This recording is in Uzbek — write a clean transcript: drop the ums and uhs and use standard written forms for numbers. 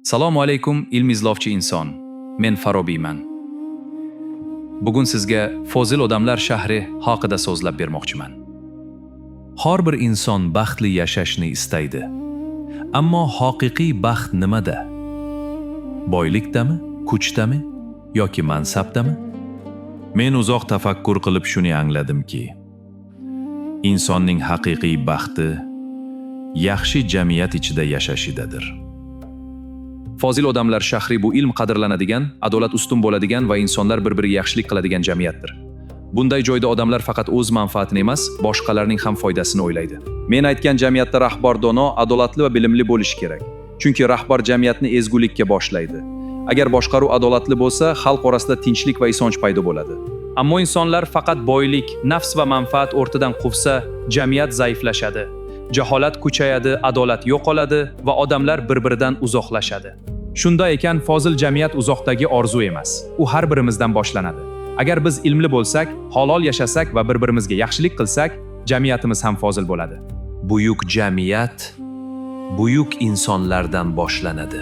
Salomu alaykum, ilm izlovchi inson. Men Farobiyman. Bugun sizga Fozil odamlar shahri haqida so'zlab bermoqchiman. Har bir inson baxtli yashashni istaydi. Ammo haqiqiy baxt nimada? Boylikdami, kuchdami yoki mansabdami? Men uzoq tafakkur qilib shuni angladimki, insonning haqiqiy baxti yaxshi jamiyat ichida yashashidadir. Fozil odamlar shahri bu ilm qadrlanadigan, adolat ustun bo'ladigan va insonlar bir-biriga yaxshilik qiladigan jamiyatdir. Bunday joyda odamlar faqat o'z manfaatini emas, boshqalarning ham foydasini o'ylaydi. Men aytgan jamiyatda rahbar dono, adolatli va bilimli bo'lishi kerak. Chunki rahbar jamiyatni ezgulikka boshlaydi. Agar boshqaruv adolatli bo'lsa, xalq orasida tinchlik va ishonch paydo bo'ladi. Ammo insonlar faqat boylik, nafs va manfaat ortidan quvsa, jamiyat zaiflashadi. Jaholat kuchayadi, adolat yo'qoladi va odamlar bir-biridan uzoqlashadi. Shunday ekan, fozil jamiyat uzoqdagi orzu emas. U har birimizdan boshlanadi. Agar biz ilmli bo'lsak, halol yashasak va bir-birimizga yaxshilik qilsak, jamiyatimiz ham fozil bo'ladi. Buyuk jamiyat buyuk insonlardan boshlanadi.